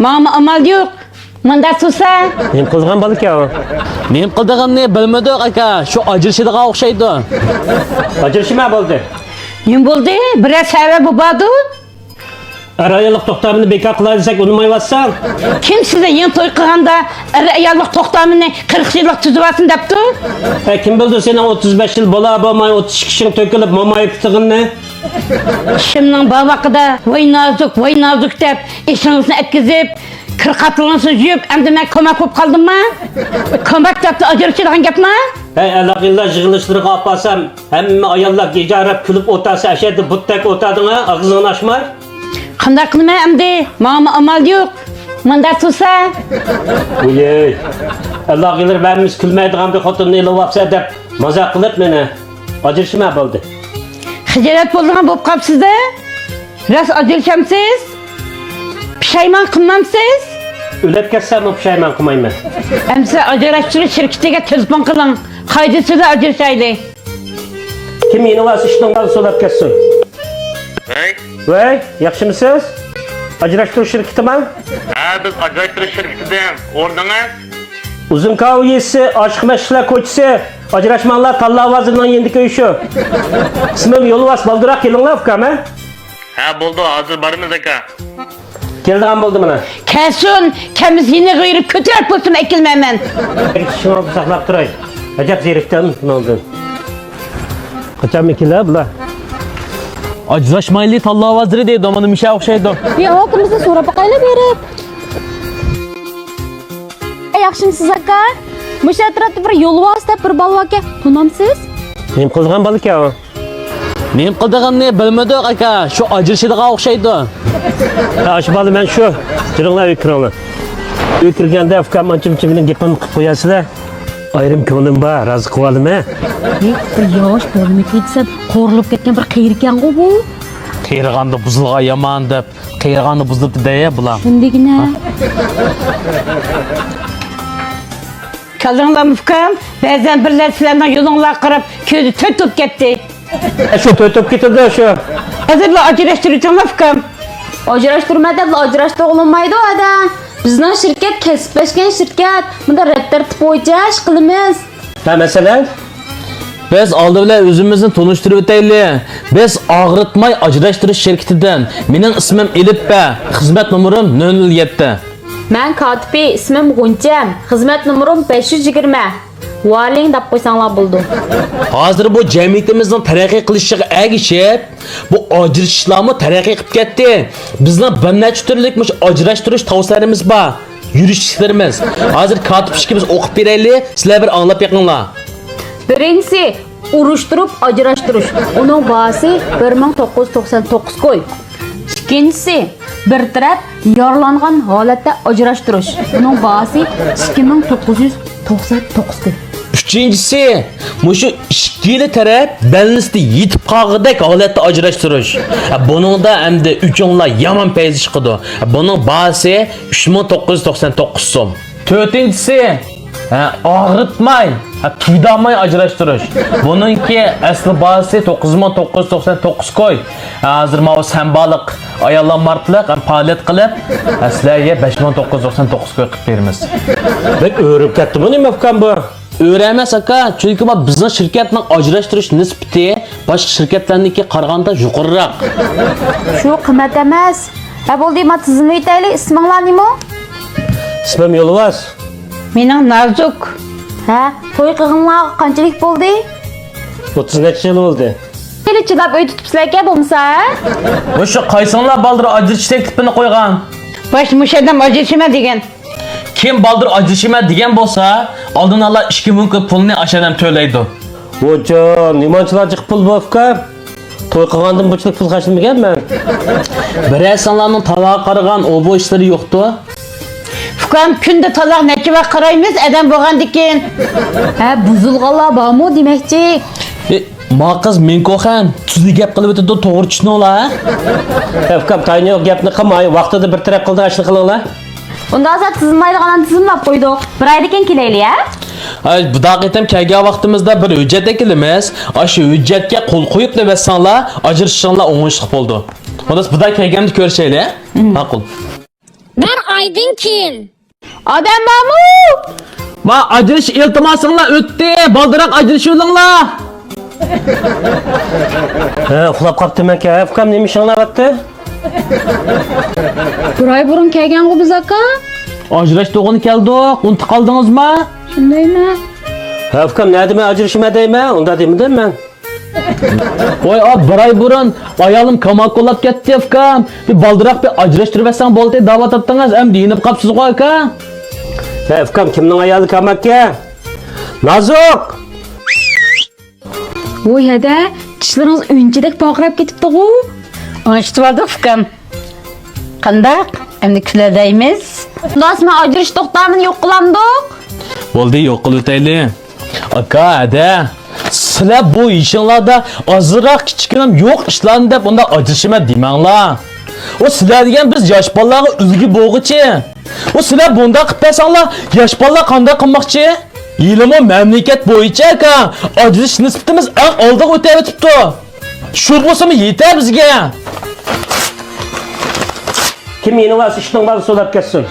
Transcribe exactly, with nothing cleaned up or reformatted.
ماڭىمۇ ئامال يوق. مۇنداق تۇرسا. نېمە قىلىدىغان بالىكەن ئۇ؟ نېمە قىلىدىغىنىنى بىلمىدۇق، ئاكا. شۇ ئاجرىشىدىغان ئوخشايدۇ. ئاجرىشىمە بولدى. نېمە بولدى؟ بىرەر سەۋەبى باردۇ. ئەر ئاياللىق توختامىنى بىكار قىلاي دېسەك ئۇنىمايۋاتساڭ. كىم سىزنى يېڭى توي قىلغاندا ئەر ئاياللىق توختامىنى قىرىق يىللىق تۈزۈۋالسۇن دەپتۇ؟ ئە، كىم بىلدى سېنىڭ ئوتتۇز بەش يىل بولا بولماي ئوتتۇز ئىككى چىشىڭ تۆكۈلۈپ مومايىپ كېتىدىغىنىنى؟ ئىشىمنىڭ بار ۋاقتىدا ۋاي نازۇك، ۋاي نازۇك دەپ ئېشىڭىزنى ئەتكۈزۈپ، كىر قاتىلىڭىزنى يۇيۇپ، ئەمدى مەن كوماك بولۇپ قالدىمما؟ كوماك دەپلا ئاجرىشىدىغان گەپما؟ ھەي، ئەلاقىلەر يىغىلىشلىرىغا ئاپارسام، ھەممە ئاياللار گىجاراپ كۈلۈپ ئولتۇرسا، ئەشەدە بۇتتەك ئولتۇردۇڭ ھە، ئاغزىڭنى ئاچماي. قانداق قىلىمەن ئەمدى؟ ماڭىمۇ ئامال يوق. مۇنداق تۇرسا. ۋىيەي، ئەلاقىلىرىم ھەممىسى كۈلمەيدىغان بىر خوتۇننى ئېلىۋاپسەن دەپ مازاق قىلىپ مېنى. ئاجرىشىمە بولدى. خىجالەت بولىدىغان بولۇپ قاپسىز-دە. راست ئاجرىشامسىز؟ پۇشايمان قىلمامسىز؟ ئۆلۈپ كەتسەممۇ پۇشايمان قىلمايمەن. ئەمسە ئاجراشتۇرۇش شىركىتىگە تېلېفون قىلىڭ. قايسىسىدا ئاجرىشايلى؟ كىم يېنىۋالسا ئىشتىن سولاپ كەتسۇن. ۋەي. ۋەي، ياخشىمۇسىز؟ ئاجراشتۇرۇش شىركىتىما؟ ھە، بىز ئاجراشتۇرۇش شىركىتىدىن. ئورنىڭىز؟ ئۇزۇن كاۋا يېسى، ئاشىق مەشۇقلار كوچىسى. ئاجراشماڭلار، تاللا ۋازىرىنىڭ يېنىدىكى ئۆي شۇ. ئىسمىم يولۋاس، بالدۇراق كېلىڭلار ئۇكام ھە. ھە، بولدى، ھازىر بارىمىز ئاكا. كېلىدىغان بولدى مانا. كەلسۇن، كەلمىسە يېنىغا يۈرۈپ كۆتۈرۈپ بولسىمۇ ئەكېلىمەيمەن. ئىشىڭىزنى ساقلاپ تۇراي. ئەجەب زېرىكتىم بۇنىڭدىن. قاچانمۇ كېلە بۇلار؟ ئاجراشمايلى تاللا ۋازىرى دەيدۇ، مانا مۇشۇ ئوخشايدۇ. بىر ئاۋاقىمىزنى سوراپ باقايلى بېرىپ. ئەي، ياخشىمۇسىز ئاكا؟ مۇشۇ ئەتراپتا بىر يولۋاس دەپ بىر بالا باركەن، تونامسىز؟ نېمە قىلغان بالىكەن ئۇ؟ نېمە قىلىدىغىنىنى بىلمىدۇق، ئاكا. شۇ ئاجرىشىدىغان ئوخشايدۇ. ھە، ئاشۇ بالا مەن شۇ. جېنىڭلار ئۆيگە كىرىڭلار. ئۆيگە كىرگەندە ئۇكام ئانچە-مۇنچە مېنىڭ گېپىمنى قىلىپ قوياسىلەر. ئايرىم كۆڭلۈم بار، رازى قىلىۋالىمەن. ھېي، بىر ياش بالىمىكى دېسەم، قورۇلۇپ كەتكەن بىر قېرى ئىكەنغۇ بۇ. قېرىغاندا بۇزۇلغان يامان دەپ، قېرىغاندا بۇزۇلۇپتۇ دەيە بۇلار. شۇندىگىنە. كەلدىڭلارمۇ ئۇكام؟ بەزەن بىرلەر سىلەرنىڭ يولۇڭلارغا قاراپ كۆزى تۆت بولۇپ كەتتى. شۇ تۆت بولۇپ كېتىدۇ شۇ. ھازىرلا ئاجراشتۇرۇۋېتىڭلار ئۇكام. ئاجراشتۇرما دەپلا ئاجراشتۇرغىلى بولمايدۇ ئادەم. بىزنىڭ شىركەت كەسىپلەشكەن شىركەت. بۇندا رەت تەرتىپ بويىچە ئىش قىلىمىز. ھە، مەسىلەن؟ بىز ئالدى بىلەن ئۆزىمىزنى تونۇشتۇرۇۋېتەيلى. بىز ئاغرىتماي ئاجراشتۇرۇش شىركىتىدىن. مېنىڭ ئىسمىم ئېلىپبە، خىزمەت نومۇرۇم نۆل نۆل يەتتە. مەن كاتىپى، ئىسمىم غۇنچەم، خىزمەت نومۇرۇم بەش يۈز يىگىرمە. ۋالىڭ دەپ قويساڭلار بولىدۇ. ھازىر بۇ جەمئىيىتىمىزنىڭ تەرەققىي قىلىشىغا ئەگىشىپ، بۇ ئاجرىشىشلارمۇ تەرەققىي قىلىپ كەتتى. بىزنىڭ بىر نەچچە تۈرلۈك مۇشۇ ئاجراشتۇرۇش تەۋسىيەلىرىمىز بار. يۈرۈشلۈكلىرىمىز. ھازىر كاتىپ ئىككىمىز ئوقۇپ بېرەيلى، سىلەر بىر ئاڭلاپ بېقىڭلار. بىرىنچىسى، ئۇرۇشتۇرۇپ ئاجراشتۇرۇش. ئۇنىڭ باھاسى بىر مىڭ توققۇز يۈز توقسان توققۇز كوي. ئىككىنچىسى، بىر تەرەپ يارىلانغان ھالەتتە ئاجراشتۇرۇش. ئۇنىڭ باھاسى ئىككى مىڭ توققۇز يۈز توقسان توققۇز كوي. ئۈچىنچىسى، مۇشۇ ئىككىلا تەرەپ بەلنىستە يېتىپ قالغۇدەك ھالەتتە ئاجراشتۇرۇش. بۇنىڭدا ئەمدى ئۈچۈڭلار يامان پەيزى چىقىدۇ. بۇنىڭ باھاسى ئۈچ مىڭ توققۇز يۈز توقسان توققۇز سوم. تۆتىنچىسى، ھە، ئاغرىتماي، ھە، تۇيدۇرماي ئاجراشتۇرۇش. بۇنىڭكى ئەسلى باھاسى توققۇز مىڭ توققۇز يۈز توقسان توققۇز كوي. ھە، ھازىر ماۋۇ سەنبالىق ئاياللار مارتلىق ھەم پائالىيەت قىلىپ، ھە، سىلەرگە بەش مىڭ توققۇز يۈز توقسان توققۇز كوي قىلىپ بېرىمىز. بەك ئۆرۈپ كەتتىمۇ نېمە ئۇكام بۇ؟ ئۆرە ئەمەس ئاكا، چۈنكى ما بىزنىڭ شىركەتنىڭ ئاجراشتۇرۇش نىسبىتى باشقا شىركەتلەرنىڭكىگە قارىغاندا يۇقىرىراق. شۇ قىممەت ئەمەس. ھە، بولدى، ما تىزىملىۋېتەيلى، ئىسمىڭلار نېمە؟ ئىسمىم يولۋاس. مېنىڭ نازۇك. ھە، توي قىلغىنىڭلارغا قانچىلىك بولدى؟ ئوتتۇز نەچچە يىل بولدى. خېلى چىداپ ئۆي تۇتۇپسىلەركەن بولمىسا، ھە؟ مۇشۇ قايسىڭلار بالدۇر ئاجرىشىش تەكلىپىنى قويغان؟ باش مۇشۇ ئادەم ئاجرىشىمەن دېگەن. كىم بالدۇر ئاجرىشىمەن دېگەن بولسا، ئالدىن ئالا ئىككى مىڭ كوي پۇلنى ئاشۇ ئادەم تۆلەيدۇ. ۋوجا، نېمانچىلار جىق پۇل بۇ ئۇكا؟ توي قىلغاندىن بۇنچىلىك پۇل خەجلىمىگەن مەن. بىرەرسىڭلارنىڭ تالاغا قارىغان ئوبۇ ئىشلىرى يوقتۇ؟ ئۇكام، كۈندە تالاغا نەچچە ۋاق قارايمىز، ئادەم بولغاندىكىن. ھە، بۇزۇلغانلار بارمۇ دېمەكچى؟ ئى، ما قىز مىڭكوخەن، تۈزلا گەپ قىلىۋېتىدۇ، توغرا چۈشىنىڭلار، ھە؟ ھە، ئۇكام، تايىنى يوق گەپنى قىلماي، ۋاقتىدا بىر تەرەپ قىلىدىغان ئىشنى قىلىڭلار. ئۇنداق بولسا تىزىملايدىغانلارنى تىزىملاپ قويدۇق. بىر ئايدىن كېيىن كېلەيلى، ھە؟ ئاي، بۇنداق قېتىم كەلگەن ۋاقتىمىزدا بىر ھۆججەت ئەكېلىمىز. ئاشۇ ھۆججەتكە قول قويۇپ نېمەتسەڭلار، ئاجرىشىشىڭلار ئوڭۇشلۇق بولىدۇ. ئۇنداق بولسا بۇنداق كەلگەندە كۆرۈشەيلى، ھە؟ مم. ماقۇل. بىر ئايدىن كېيىن. ئادەم بارمۇ؟ ما ئاجرىشىش ئىلتىماسىڭلار ئۆتتى، بالدۇراق ئاجرىشىۋېلىڭلار. ھە، ئۇخلاپ قاپتىمەنكەن. ھە، ئۇكام، نېمە ئىشىڭلار ئەتتى؟ بىر ئاي بۇرۇن كەلگەنغۇ بىز، ئاكا. ئاجراشتۇرغىلى كەلدۇق، ئۇنتۇپ قالدىڭىزما؟ شۇندايمۇ؟ ھە، ئۇكام، نەدە مەن ئاجرىشىمەن دەيمەن، ئۇنداق دېمىدىم مەن. ۋاي، ئا، بىر ئاي بۇرۇن ئايالىم كاماكوللاپ كەتتى، ئۇكام. بىر بالدۇراق بىر ئاجراشتۇرۇۋەتسەڭ بولدى دەۋاتاتتىڭىز، ئەمدى يېنىپ قاپسىزغۇ، ئاكا. ھە، ئۇكام، كىمنىڭ ئايالى كاماكا؟ نازۇك! ۋوي ھەدە، چىشلىرىڭىز ئۈنچىدەك پارقىراپ كېتىپتىغۇ. ئاڭشىتىۋالدۇق، ئۇكام. قانداق؟ ئەمدى كۈلەلەيمىز. خۇداس، مەن ئاجرىشىش توختامىنى يوق قىلامدۇق؟ بولدى، يوق قىلىۋېتەيلى. ئاكا، ھەدە، سىلەر بۇ يېشىڭلاردا ئازراق كىچىككىنەم يوق ئىشلارنى دەپ ئۇنداق ئاجرىشىمەن دېمەڭلار. ئۇ سىلەر دېگەن بىز ياش بالىلارغا ئۈلگە بولغۇچى. ئۇ سىلەر بۇنداق قىلىپ بەرسەڭلار، ياش بالىلار قانداق قىلماقچى؟ ھېلىمۇ مەملىكەت بويىچە ئاكا، ئاجرىشىش نىسبىتىمىز ئەڭ ئالدىغا ئۆتۈۋېتىپتۇ. شۇ بولسىمۇ يېتەر بىزگە. كىم يېنىۋالسا ئىشنىڭ بالىسى سولاپ كەتسۇن.